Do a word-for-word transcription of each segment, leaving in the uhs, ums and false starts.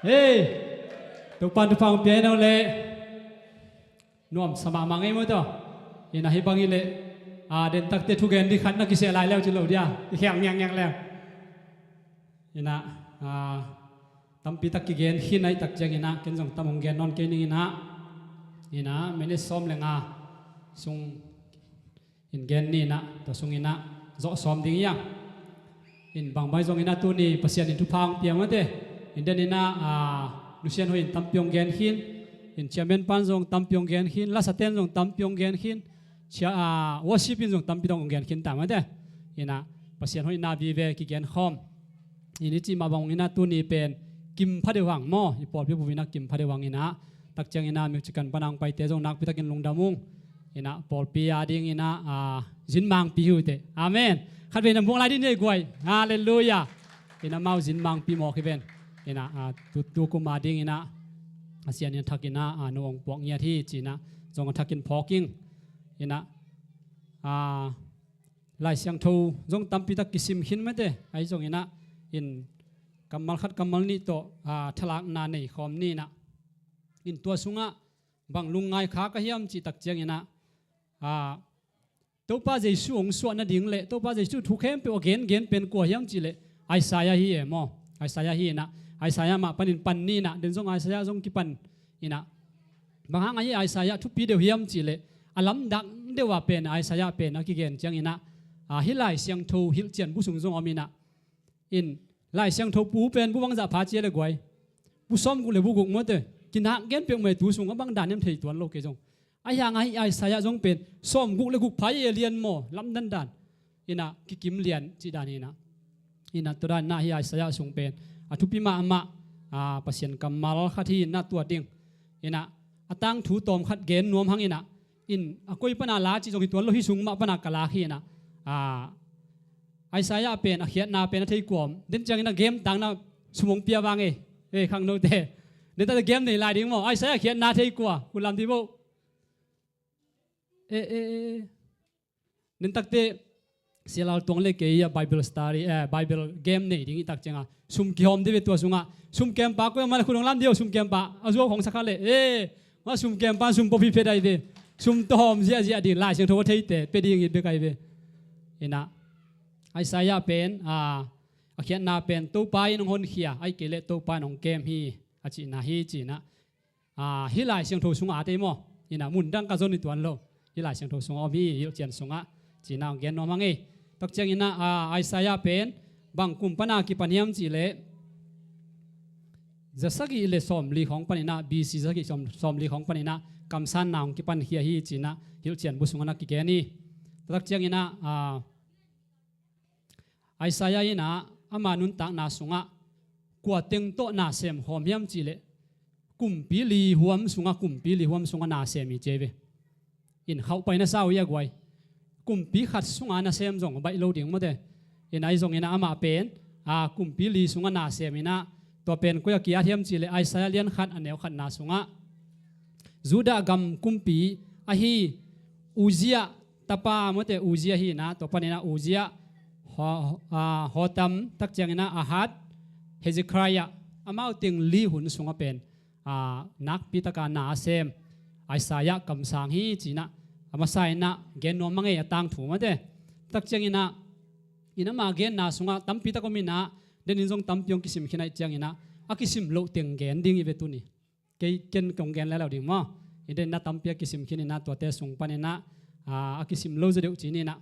Hei, Topan thupha hong pia hi no leh. Nuam sa mahmah ngei maw taw. Ina hih bang hi leh, a, den takte thugen ding khat na kiseh lai leu cin lo dia, i khiang ngiangngiang leu. Ina, a, tampi tak kigen khin ahih tak ciang ina ken zong tam hong gen nawn kei ning ina. Ina minit sawm le nga sung in gen ni ina, tua sung ina zawh sawm ding hi a. In bangbang zong ina tuni Pasian in thupha hong pia mate. In den ina, a, nusian hoih in tampi hong gen khin. In chairman pan zong tampi hong gen khin, lasaten zong tampi hong gen khin. Chia, a, worship in zong tampi dong hong gen khin ta mate. Ina Pasian hoihna vive kigen khawm. In i cih mah bang ina tuni pen kim pha deuh hang maw, i pawlpi bup ina kim pha deuh hang ina. Tak ciang ina music kan pan hong paite zong nakpi takin lungdam ung. Ina pawlpi a ding ina, a, zin mangpi hi uh teh. Amen. Khat vei na muang lai ding nei guai. Halleluiah. Ina mau zin mangpi mawk hi ven. Ina, a, tu, tu kum a ding ina, a, Sian in a thak ina, a, no hong puak ngiat hi ci ina zong a thakin phawk ing. Ina, a, Lai Siangtho zong tampi tak kisim khin mate. Ahi zong ina in kammal khat kammal nih tawh, a, thalakna nei khawm ni ina. In tua sungah bang lungngai kha ka hiam cih tak ciang ina, a, Topa Jesu hong suah nading le Topa Jesu thu khempeuh a gengen pen kua hiam cih leh Isaiah hi e maw. Isaiah hi ina, Isaiah mah panin pan ni ina, den zong Isaiah zong kipan ina. Bang hang ahi Isaiah thupi deuh hiam cih leh a lamdang deuh a pen Isaiah pen a kigen ciang ina, a, hih Lai Siangtho hilhcian bu sung zong om ina. In Lai Siangtho bu pen bu bangzah pha cia le guai. Bu sawmguk le bu guk mawte. Kinak gen peuhmah tu sung a bang dan hiam thei tuan lo kei zong. Ahi hang ahi Isaiah zong pen sawmguk le guk pha e lian maw, lamdan dan. Ina kikim lian cih dan ina. Ina tua dan ina hi Isaiah sung pen a thupi mahmah, a, Pasian kammal khat hi ina tua ding. Ina a tangthu tawm khat gen nuam hang ina. In a koi pana la cih zong hi tuan lo, hi sung mah pana ka lak hi ina. A, Isaiah pen a khiatna pen a thei kuam. Den ciang ina game tangna sum hong pia vang e. E khang note. Den takte game nei lai ding maw. Isaiah khiatna thei kua. Kulam di bo. E, e, e, e. Den takte Sia Lal Tuang le kei a Bible study, eh, Bible game nei ding i tak cianga sum kihawm dih ve tua sungah. Sum kempa koi a man a khun hong lam dih o, sum kempa a zuau khong sakha le. Eh, ma sum kempa sum pawh phi phe dai ve. Sum tawhawm ziahziah ding Lai Siangtho a theite pe ding it bek ai ve. Ina Isaiah pen, a, a khiatna pen Topa in hong honkhia, ai kei le Topa in hong kem hi a cihna hi cihna. A, hih Lai Siangtho sungah a tei maw? Ina mun dang ka zon i tuan lo. Hih Lai Siangtho sungah om hi, hilhcian sungah. Cihna hong gen nuam hang ei. Tak ciang ina, a, Isaiah pen bang kum pana kipan hiam cih leh za sagih le sawmli khawng pan ina, B C za sagih sawm, sawmli khawng pan ina kamsanna hong kipan khia hi cihna hilhcian bu sungah na kigen hi. Tak ciang ina, a, Isaiah ina ama nuntakna sungah kua teng tawh na sem khawm hiam cih leh kumpi li huam sungah, kumpi li huam sungah na sem hi ci ai ve. In khauh pai na sa uh hi a guai. Kumpi khat sungah na sem zong baih lo ding mawte. Ina ahi zong ina amah pen, a, kumpi li sungah na sem ina tua pen koi a kiat hiam cih leh Isaiah lian khat a neu khatna sungah Judah gam kumpi ahi Uzziah tapa mawte, Uzziah hi ina, tua pan ina Uzziah, Ho-, a, Hotham, tak ciang ina Ahaz, Hezekiah, amau teng li hun sungah pen, a, nakpi taka na a sem Isaiah kamsang hi cihna a masa ina gen nuam hang ei a tangthu mawte. Tak ciang ina, ina ama genna sungah tampi tak om ina, den in zong tampi hong kisim khin ahih ciang ina a kisim loh teng gen ding i ve tuni. Kei ken kong gen lelo ding maw? I den ina tampi a kisim khin ina tuate sung pan ina, a, a kisim lo zaw deuh ci ni ina.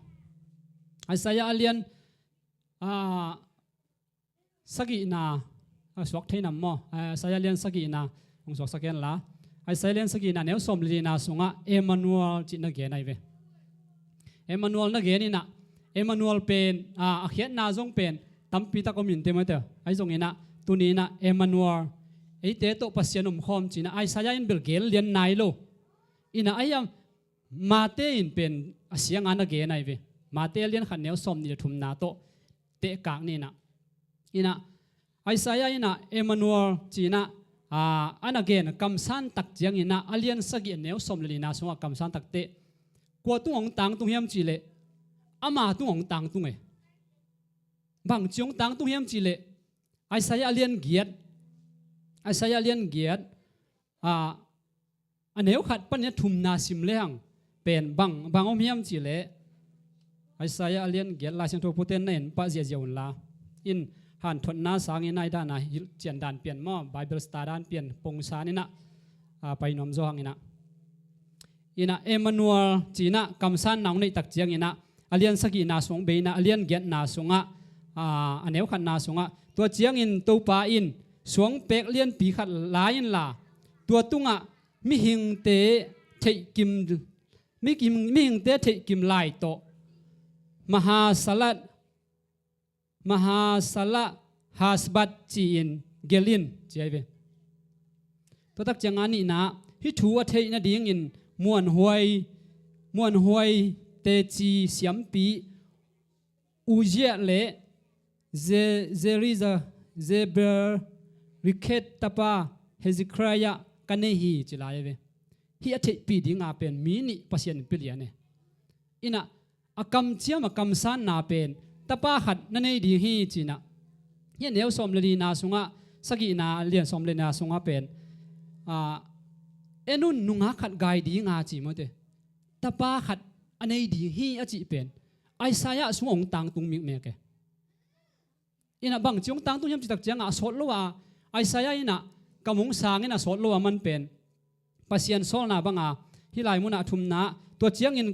Isaiah a lian, a, sagihna, a, suak thei nam maw? A, Isaiah lian sagihna hong suaksak hen la. Isaiah lian sagihna neu sawm le lina sungah Emmanuel cih na gen ai ve. Emmanuel na gen ina, Emmanuel pen, a, a khiatna zong pen tampi tak om in te mawte. Ahi zong ina, tuni ina Emmanuel, eite tawh Pasian om khawm cihna Isaiah in bel gen lian nai lo. Ina ahi a Mate in pen a sianga na gen ai ve. Mate a lian khat neu sawm nih le thumna tawh tehkak ni ina. Ina Isaiah ina Emmanuel cihna, a, a na gen kamsan tak ciang ina a lian sagih a neu sawm le lina sungah kamsan tak teh kua tung hong tangtung hiam cih leh ama tung hong tangtung e. Bangci hong tangtung hiam cih leh Isaiah a lian giat Isaiah a lian giat, a, a neu khat panin a thumna sim lehang pen bang, bang om hiam cih leh, Isaiah a lian giat, Lai Siangtho pute na en pah ziahziah unla, in hanthotna sangin a i dana hilhcian dan pian maw, Bible study dan pian pongsan inah, a, pai nuam zaw hang inah. Inah Emmanuel ci-inah kamsanna hong neih tak cianginah a lian sagihna sung bei inah a lian giatna sungah, a, a neu khatna sungah, tua ciangin Topa in suangpek lianpi khat la inla, tua tungah mihingte theihkim, mihing, mihingte theihkim lai tawh Mahasalat, Mahasalat Hasbat ci-in gelh in, ci ahi ve. Tua tak ciangah a nihna, hih thu a theih nadingin muanhuai, muanhuai teci siampi Uzziah le Ze-, Zeriza-, Zeberekheth tapa Hezekiah ka nei hi, ci lai ve. Hih a theihpih dinga pen mi nih Pasian in pia lian e. Inah a kamciam a kamsanna pen tapa khat na nei ding hi, ci-inah. Hih a neu sawm le lina sungah, sagihna lian sawm le lina sungah pen, a, en un, nungak khat gai dinga ci mawte. Tapa khat a nei ding hi a cih pen Isaiah sungah hong tangtung mikmek e. Inah bangci hong tangtung hiam cih tak ciangah a sawt lo a, Isaiah inah kam hong sangin a sawt lo a man pen Pasian sawlna banga hih lai munah a thumna, tua ciangin,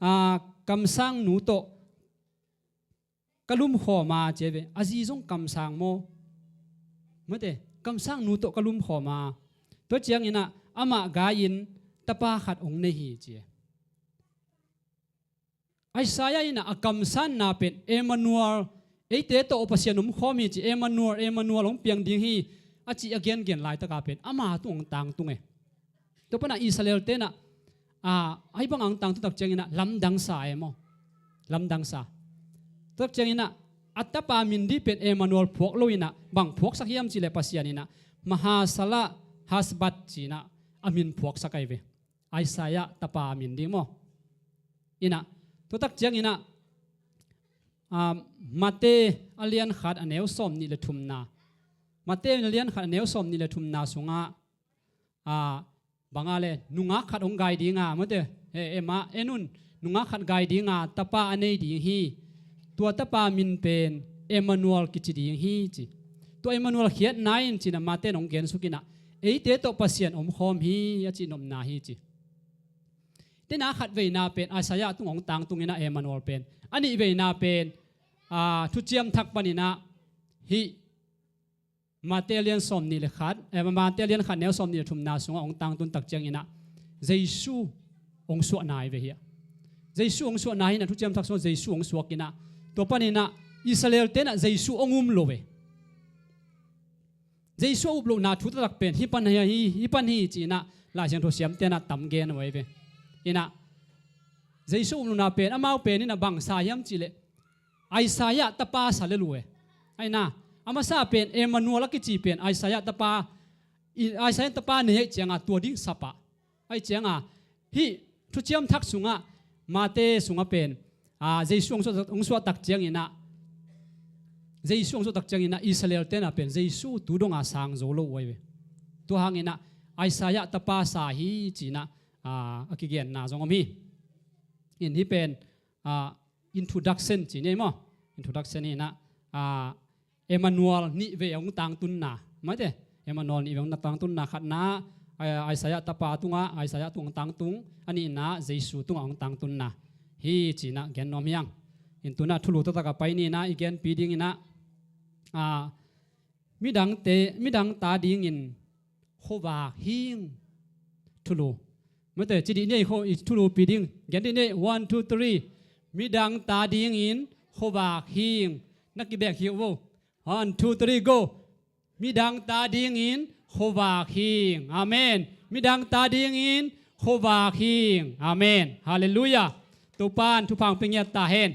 a, kamsangnu tawh ka lumkhawm a, ci ahi ve. A zi zong kamsang maw? Mate, kamsangnu tawh ka lumkhawm a, tua cianginah amah gai-in tapa khat hong nei hi, ci e. Isaiah inah a kamsanna pen Emmanuel, eite tawh Pasian omkhawm hi ci, Emmanuel, Emmanuel hong piang ding hi, a cih a gengen laitaka pen ama tung hong tangtung e. Tua panah Israel tenah, a, ahi bangah hong tangtung tak cianginah lamdangsa e maw? Lamdangsa. Tua tak cianginah a tapa min dih pen Emmanuel phuak lo inah bang phuaksak hiam cih leh Pasian inah Mahasalat Hasbat ci-inah a min phuaksak ahi ve. Isaiah tapa a min dih maw? Inah, tua tak cianginah, a, Mate a lian khat a neu sawm nih le thumna. Mate a lian khat a neu sawm nih le thumna sungah, a, banga le nungak khat hong gai dinga, mate, e, e, mah, en un, nungak khat gai dinga tapa a nei ding hi. Tua tapa min pen Emmanuel kici ding hi, ci. Tua Emmanuel khiatna in ci-inah Mate in hong gensuk inah, eite tawh Pasian omkhawm hi a cihnopna hi, ci. Tena khat veina pen Isaiah tungah hong tangtung inah Emmanuel pen. A nih veina pen, a, Thuciam Thak paninah hih Mate a lian sawm nih le khat, eh, Mate a lian khat neu sawm nih le thumna sungah hong tangtun tak cianginah Jesu hong suahna hi ve hi a. Jesu hong suahna hi inah Thuciam Thak sungah Jesu hong suak inah tua paninah Israel tenah Jesu hong um lo ve. Jesu a up lohna thu taktak pen hih pan hi, hih pan hi ci-inah Lai Siangtho siam tenah tam gen uh ahi ve. Inah Jesu a up lohna pen amau pen inah bang sa hiam cih leh Isaiah tapa sa lel uh e. Aina, a masa pen Emmanuel a kici pen Isaiah tapa, i, Isaiah tapa nei ahih cianga tua ding sa pah. Ahih cianga hih Thuciam Thak sungah Mate sungah pen, a, Jesu hong suah, hong suah tak cianginah, Jesu hong suah tak cianginah Israel tenah pen Jesu tu donga sang zo lo uh ahi ve. Tua hanginah Isaiah tapa sa hi ci-inah, a, a kigenna zong om hi. In hih pen, a, introduction ci ni maw? Introduction hi inah, a, Emmanuel nih vei a hong tangtunna. Maite, Emmanuel nih vei a hong tangtunna khatna, a, Isaiah tapa tungah, Isaiah tungah hong tangtung, a nihna Jesu tungah hong tangtunna hi ci-inah gen nuam hi hang. In tunah thulu taktak a pai ni inah i genpi dinginah, a, midangte, midang ta dingin khuavak hing. Thulu. Mate, ci dih ni ei kho, i thulupi ding. Gen dih ni ei, one, two, three. Midang ta dingin khuavak hing. Na kibek hi uh vo. One, two, three, go. Midang ta dingin khuavak hing. Amen. Midang ta dingin khuavak hing. Amen. Halleluiah. Topa'n thupha hong pia ngiat ta hen.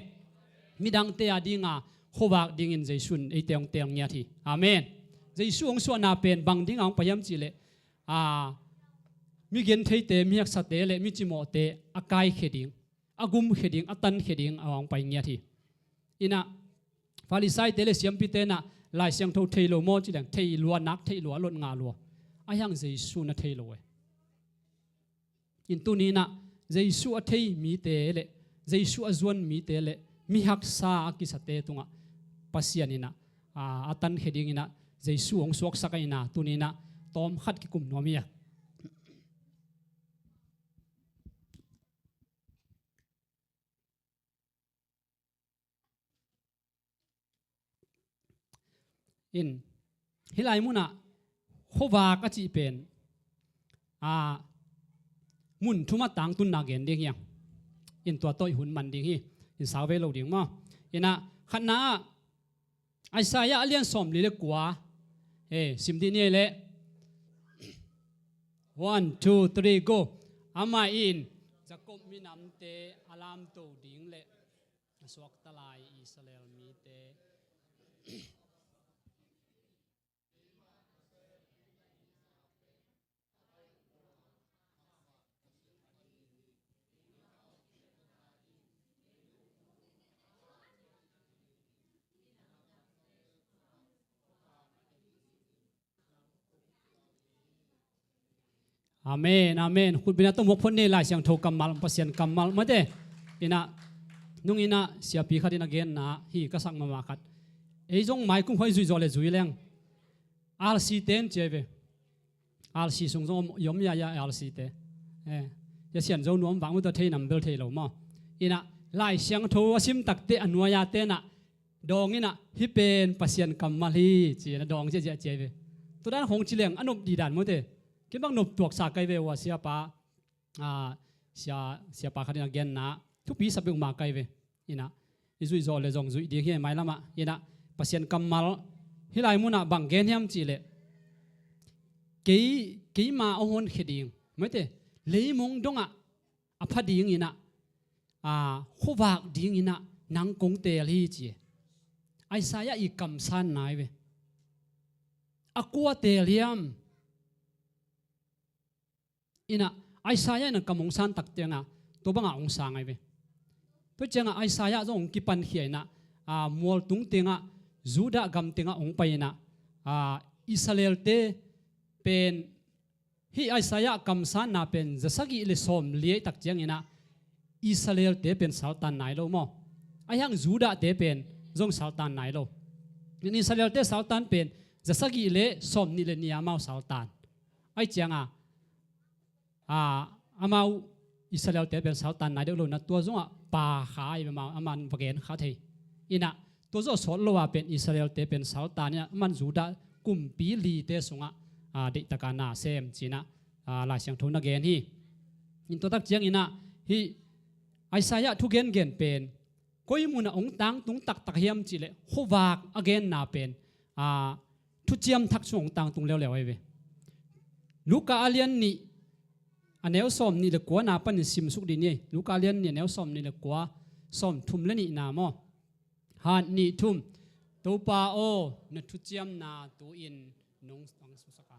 Midangte a dinga khuavak dingin Jesu in eite hong teel ngiat hi. Amen. Jesu hong suahna pen bang dinga hong pai hiam cih leh, a, mi gentheite, mi haksate le mi cimawhte a kaikhia ding, a gumkhia ding, a tankhia ding a hong pai ngiat hi. Inah Farisaite le siampite inah Lai Siangtho thei lo maw ci leng, thei lua nak, thei lua, lot ngah lua. Ahi hang Jesu na thei lo e. In tuni in ah Jesu a thei mite le Jesu a zuan mite le mi haksa a kisate tungah Pasian in ah, aa, a tankhia dingin ah Jesu hong suaksak a, in ah tuni in ah tawm khat kikum nuam hi a. In, hih lai munah khuavak a cih pen, aa, mun thum a tangtunna gen ding hi hang. In, tua tawh i hun man ding hi. In, sau ve lo ding maw? In ah, khatna ah Isaiah a lian sawmli le kua, eh, sim dih ni ei leh. One, two, three, go. Amah in Jacob minamte a lamto ding le a suakta lai Israel mite. Amen, amen. Khutbeng a tawh muak phot ni, Lai Siangtho kammal, Pasian kammal mate. In ah, nung in ah siapi khat in a genna hi ka sak mahmah khat. Ei zong maikum khawng i zuih zawh le zui leng. R C te in ci a hi ve. R C sung zong i om, i om ya ya R C te. Eh, ya sian zo nuam vang uh ta thei nam bel thei lo maw. In ah, Lai Siangtho a sim takte a nuai a te in ah dawng in ah, hih pen Pasian kammal hi ci-in a dawng ziahziah ci a hi ve. Tua dan khawng ci leng a nop dih dan maw te. Ken bang nop tuaksa ka hi ve ua, siapa, aa, sia, siapa khat in a genna thupi sa peuhmah ka hi ve. In ah, i zuih zawh le zong zuih ding hi mailam ah. In ah, Pasian kammal hih lai munah bang gen hiam cih leh, kei, keima a honkhia ding, mate, leimong dongah a pha dingin ah, aa, khuavak dingin ah nang kong teel hi ci. Isaiah i kamsanna hi ve. A kua teel hiam? In ah, Isaiah in ah kam hong san tak ciangah tua bangah hong sang ahi ve. Tua ciangah Isaiah zong hong kipankhia in ah, aa, mualtung tengah, Judah gam tengah hong pai in ah, aa, Israel-te pen, hih Isaiah kamsanna pen za sagih le sawmli ahih tak ciangin ah Israel-te pen saltan nai lo maw? Ahi hang Judah-te pen zong saltan nai lo. In Israel-te saltan pen za sagih le sawmnih le nih a amau saltan. Ahih ciangah, aa, amau Israel-te pen saltan nai deuh lo in ah, tua zongah pha kha ahi ve, amau, aman va gen kha thei. In ah, tua zawh sawt lo a pen Israel-te pen saltan in ah, aman Judah kumpi lite sungah, aa, deihtak a na sem ci-in ah, aa, Lai Siangtho na gen hi. In tua tak ciangin ah, hih Isaiah thugengen pen koi munah hong tangtung taktak hiam cih leh, khuavak a genna pen, aa, Thuciam Thak sung hong tangtung leuleu ahi ve. Luka a lian nih, a neu sawmnih le kua na panin simsuk dih ni. Luka a lian nih, a neu sawmnih le kua, sawmthum le nihna maw? Khat, nih, thum. Topa aw, na thuciamna tu-in nong tangtungsak a.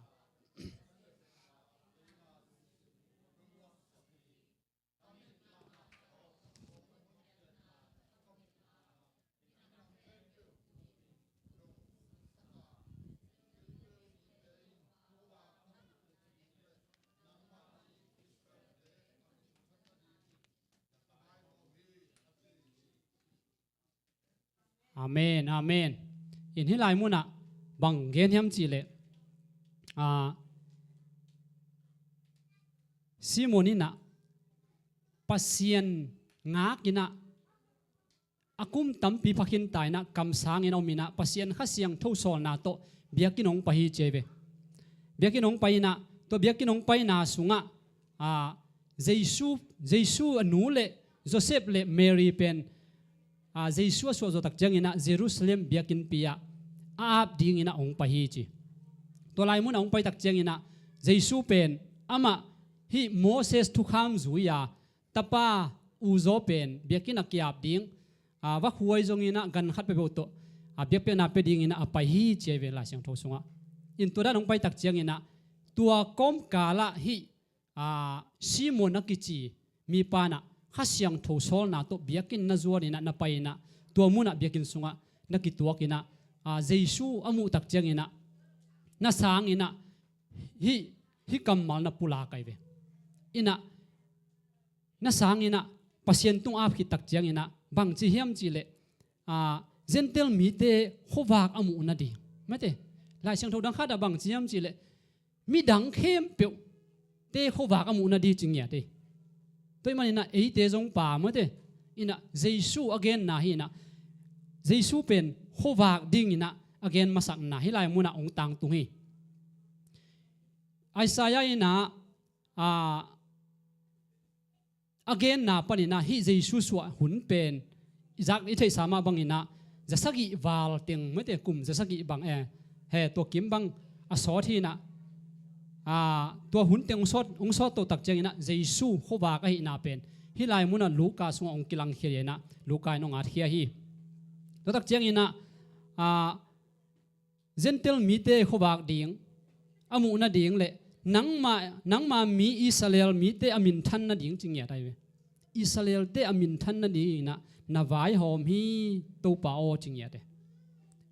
Amen, amen. In hih lai munah bang gen hiam cih leh, aa, Simon in ah Pasian ngak in ah, a kum tampi pha khin ta in ah, kamsang in ah om in ah, Pasian Kha Siangtho sawlna tawh biakinn hong pai hi ci ahi ve. Biakinn hong pai in ah, tua biakinn hong paina sungah, aa, Jesu, Jesu a nu le Joseph le Mary pen, aa, Jesu a suah zawh tak ciangin ah Jerusalem biakinnpi ah a ap dingin ah hong pai hi ci. Tua lai munah hong pai tak ciangin ah Jesu pen amah hih Moses thukham zui-a tapa uzaw pen biakinn a ki-ap ding, aa, vakhu ahi zongin ah gan khat peuhpeuh tawh, aa, biakpiakna pia dingin ah a pai hi ci ahi ve Lai Siangtho sungah. In tua dan hong pai tak ciangin ah, tua kawmkal ah hih, aa, Simon a kici mipa in ah Kha Siangtho sawlna tawh biakinn na zuan in ah, na pai in ah, tua munah biakinn sungah na kituak in ah, ah, Jesu a muh tak cianginah na sanginah hih, hih kammal na pulak ahi ve. Inah na sanginah Pasian tung ap khit tak cianginah bangci hiam cihleh, ah, Gentile mite khuavak a muh nading. Mate, Lai Siangtho dang khatah bangci hiam cihleh midang khempeuhte khuavak a muh nading ci ngiat hi. Tua ih maninah eite zong pa mate, inah Jesu a genna hi inah Jesu pen khuavak dinginah a gen masakna hih lai munah hong tangtung hi. Isaiah inah, ah, a genna paninah hih Jesu suah hun pen i zak i theihsa mah banginah zasagih val teng mate, kum zasagih bang e, he tua kim bang a sawt hinah, ah, tua hun teng hong sawt, hong sawt toh tak cianginah Jesu khuavak ahihna pen hih lai munah Luka sungah hong kilangkhia inah Luka in hong atkhia hi. Tua tak cianginah, ah, Gentile mite khuavak ding a muh nading le nangma, nangma mi Israel mite a minthan nading ci ngiat ahi ve. Israelte a minthan nadinginah na vaihawm hi Topa aw ci ngiat e.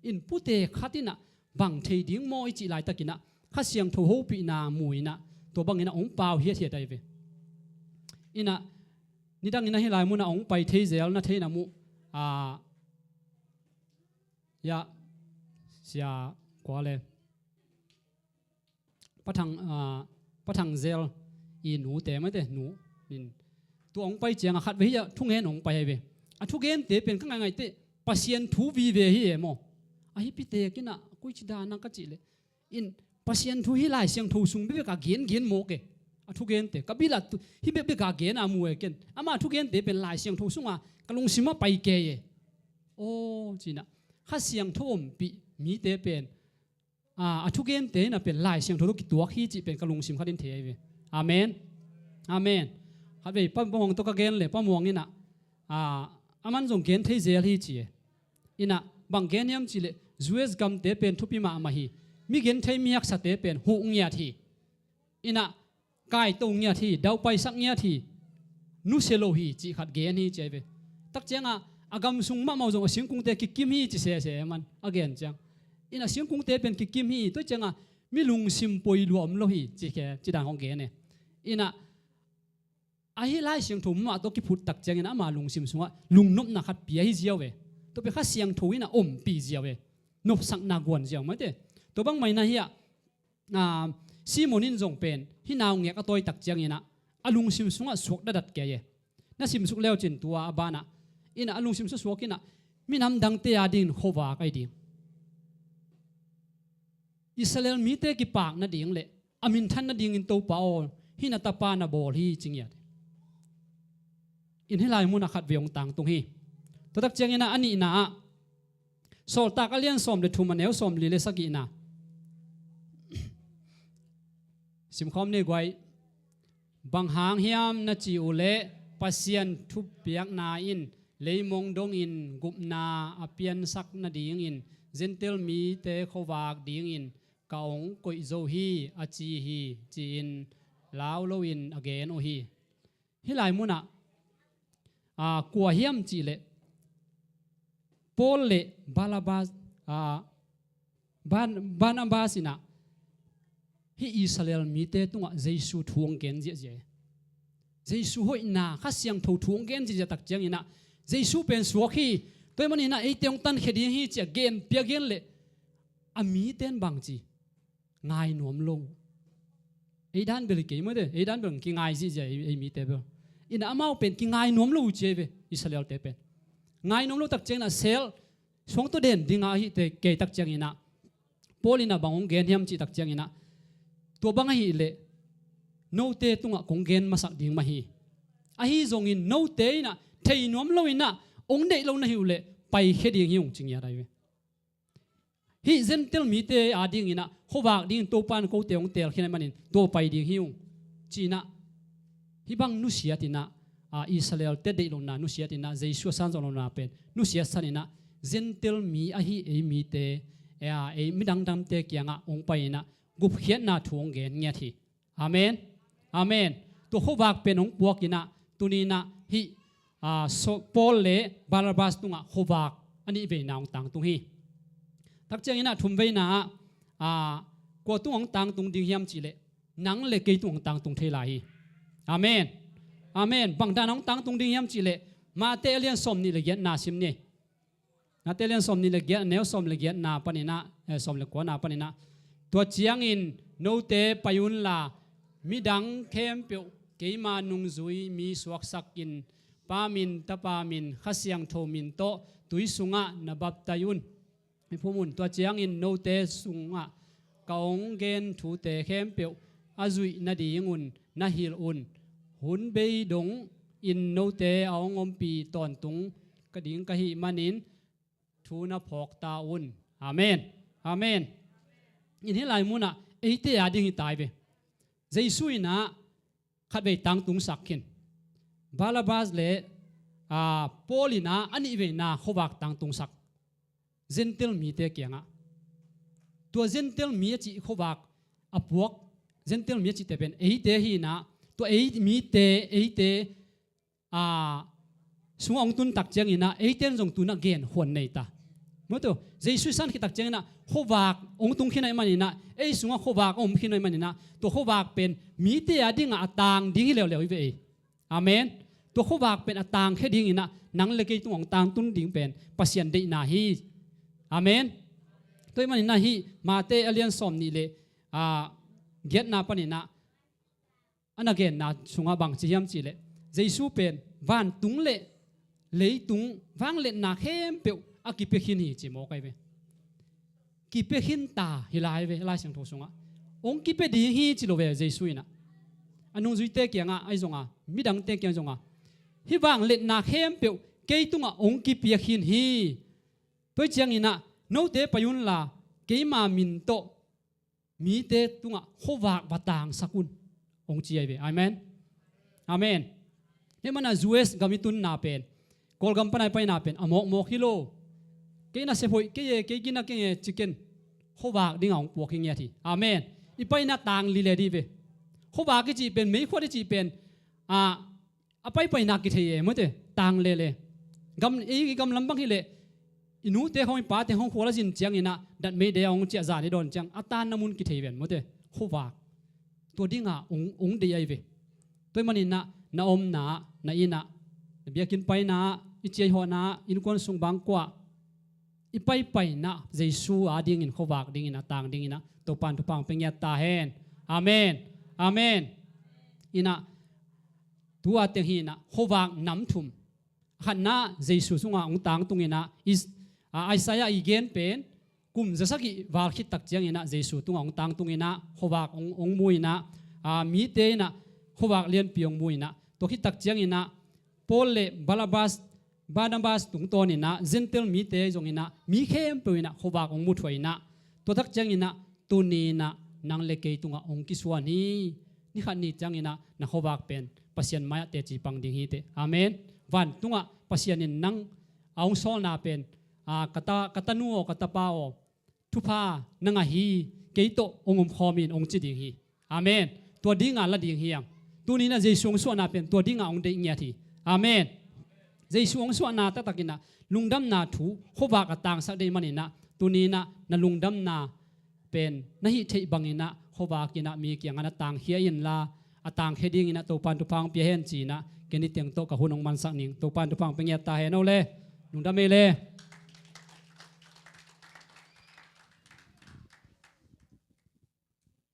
In pute khat inah bang thei ding maw i cih laitakinah Kha Siangtho hopihna mu inah tua banginah hong pau hiathiat ahi ve. Inah nidanginah hih lai munah hong pai thei zel na theih na muh, ah, ya, sia kua le, Pa Thang, ah, Pa Thang Zel i nute mate nu in tua hong pai cianga khat vei hi a thugen hong pai ahi ve. A thugente pen ka ngaingaih teh Pasian thu vive hi e maw. Ahi pite kinah koici dana ka cih leh in Pasian thu hih Lai Siangtho sung bekbek a gengen mawk e. A thugente ka bilat hih bekbek a gen a mu e ken. Ama thugente pen Lai Siangtho sunga ka lungsim a pai kei e. Aw cinah Kha Siangtho ompih mite pen, ah, a thugente inah pen Lai Siangtho tawh kituak hi cih pen ka lungsim khat in thei ahi ve. Amen. Amen. Khatvei Pa, Pa Muang tawh ka gen le Pa Muang inah, ah, aman zong gen thei zel hi ci e. Inah bang gen hiam cihleh U S gamte pen thupi mahmah hi. Mi gen thei mi haksate pen huh ngiat hi. Inah kaito ngiat hi, daupaisak ngiat hi, nusia lo hi cih khat gen hi ci ahi ve. Tak ciangah a gam sung mahmah uh zong a singkungte kikim hi ci sese man a gen ciang. Inah singkungte pen kikim hi, tua ciangah mi lungsim poi lua om lo hi ci khe, ci dan hong gen e. Inah ahi Lai Siangtho mah tawh kiphut tak ciangin ama lungsim sungah lungnopna khat pia hi ziau ve. Tua pen Kha Siangtho inah ompih ziau ve. Nopsakna guan ziau mate. Tua bangmah inah hiah, ah, Simon in zong pen hih naungek a tawi tak cianginah a lungsim sungah suak dadat kei e. Na simsuk leucin tua a banah inah a lungsim suaksuak inah minam dangte a dingin khuavak ahi ding. Israel mite kipak nading le a minthan nadingin Topa aw, hih na tapa na bawl hi ci ngiat. In hih lai munah khatvei hong tangtung hi. Tua tak cianginah a nihna ah Sawltak a lian sawm le thum a neu sawm li le sagihna. Simkhawm ni guai. Bang hang hiam na ci uh leh Pasian thupiakna in leimong dongin gupna a piansak nadingin Gentile mite khuavak dingin ka hong koih zo hi a ci hi ci-in lau loin a gen uh hi. Hih lai munah, ah, kua hiam cihleh Paul le Barnabas, ah, Barn-, Barnabas inah hih Israel mite tungah Jesu thu hong gen ziahziah e. Jesu hoihna Kha Siangtho thu hong gen ziahziah tak cianginah Jesu pen suak hi, tua ih maninah eite hong tankhia ding hi ci-a gen pia gen leh a mite in bangci ngai nuam lo. Ei dan bel hi kei mawte, ei dan bel kingai zihziah ei, ei mite bel. Inah amau pen kingai nuam lo uh ci ei ve, Israelte pen. Ngai nuam lo tak cianginah sel suang tawh den dingah ahite kei tak cianginah Paul inah bang hong gen hiam cih tak cianginah tua bang ahihleh note tungah kong gen masak ding mah hi. Ahi zongin note inah thei nuam lo inah hong deih lo na hi uh leh paikhia ding hi ung ci ngiat ahi ve. Hih Gentile mite a dinginah khuavak dingin Topa in kote hong teelkhin ahih manin tua pai ding hi ung. Ci-inah hih bang nusiat inah, a, Israelte deih lohna nusiat inah Jesu a sanzawh lohna pen nusiat san inah Gentile mi ahi ei mite, e, a, ei midang dangte kiangah hong pai inah gupkhiatna thu hong gen ngiat hi. Amen. Amen. Tua khuavak pen hong puak inah tuni inah hih, a, so, Paul le Barnabas tungah khuavak a nih veina hong tangtung hi. Takcianginah thumveina ah, ah, kua tung hong tangtung ding hiam cihleh, nang le kei tung hong tangtung thei lai hi. Amen. Amen. Bangdan hong tangtung ding hiam cihleh, Mate a lian sawm nih le giatna sim ni. Mate a lian sawm nih le giat, neu sawm le giatna paninah, eh, sawm le kuana paninah, tua ciangin note pai unla, midang khempeuh keima nungzui mi suaksakin, Pa min, Tapa min, Kha Siangtho min tawh tui sungah na baptai un. Miphum un, tua ciangin note sungah ka hong gen thute khempeuh a zuih nadingun na hilh un. Hun bei dongin note a hong ompih tawntung ka ding ka hih manin thu na phawk ta un. Amen. Amen. In hih lai munah eite a ding hi tai ve. Jesu inah khatvei tangtungsak khin. Barnabas le, ah, Paul inah a nihveina khuavak tangtungsak. Gentile mite kiangah. Tua Gentile mi a cih khuavak a puak, Gentile mi a cihte pen eite hi inah, tua ei mite, eite, ah, sungah hong tun tak cianginah, eite in zong tunah gen huan nei ta. Mawtu, Jesu i san khit tak cianginah, khuavak hong tung khin ahih maninah, ei sungah khuavak a om khin ahih maninah, tua khuavak pen mite a dingah a tang ding hi leuleu hi ve ei. Amen. Tua khuavak pen a tangkhia dinginah, nang le kei tungah hong tangtun ding pen Pasian deihna hi. Amen. Tua ahih maninah hih Mate a lian sawm nih le, ah, giatna paninah, a na genna sungah bang ci hiam cihleh, Jesu pen vantung le leitung vangliatna khempeuh a kipia khin hi ci mawk ahi ve. Kipia khin ta hi lai ve, Lai Siangtho sungah. Hong kipia ding hi ci lo ve Jesu inah. A nungzuite kiangah ahi zonga, midangte kiang zonga, hih vangliatna khempeuh kei tungah hong kipia khin hi. Tua cianginah note pai unla, keima min tawh mite tungah khuavak va tangsak un, hong ci ahi ve. Amen. Amen. Hih manah U S gam i tunna pen, Kawlgam pana i paina pen a mawkmawk hi lo. Kei nasep hoih kei e, kei gina kei e ci ken, khuavak dingah hong puak hi ngiat hi. Amen. I paina tang lile dih ve. Khuavak i cih pen, meikhuat i cih pen, ah, a paipaina kithei e, mawte, tang lele. Gam, ei, i gam lam bang hileh, i nute khawng, i pate khawng khual a zin cianginah, datmei dei a hong ciah zan i dawn ciang, a tanna mun kithei ven, mawte, khuavak. Tua dingah hong, hong deih ahi ve. Tua ahih maninah, na omna ah, na innah, na biakinn paina ah, i ciahihawhna ah, innkuan sung bangkua ah, i paipaina Jesu a dingin, khuavak dingin, a tang dinginah, Topan thupha hong pia ngiat ta hen. Amen. Amen. Inah, tua teng hi inah, khuavak nam thum. Khatna Jesu sungah hong tangtunginah, Is-, a, Isaiah i gen pen, kum zasagih val khit tak cianginah, Jesu tungah hong tangtunginah, khuavak hong, hong mu inah, a, mite inah, khuavak lianpi hong mu inah, tua khit tak cianginah, Paul le Barnabas, Barnabas tungtawninah, Gentile mite zonginah, mi khempeuh inah, khuavak hong mu thuah inah, tua tak cianginah, tuni inah, nang le kei tungah hong kisuan hi. Ni khat ni cianginah, na khuavak pen Pasian mai-ah teci pang ding hi teh. Amen. Vantungah Pasian in nang a hong sawlna pen, a, ka ta, ka tanu aw, ka tapa aw, thupha na ngah hi, kei tawh hong omkhawm in hong ci ding hi. Amen. Tua dingah la ding hi ang. Tuni inah Jesu hong suahna pen tua dingah hong deih ngiat hi. Amen. Jesu hong suahna taktak inah lungdamna thu khuavak a tangsak deih maninah, tuni inah na lungdamna pen na hih theih banginah khuavak inah mi kiangah na tangkhia inla, a tangkhia dinginah Topan thupha hong pia hen ci-inah, ken i teng tawh ka hun hong mansak ning. Topan thupha hong pia ngiat ta hen o le. Lungdam ei le.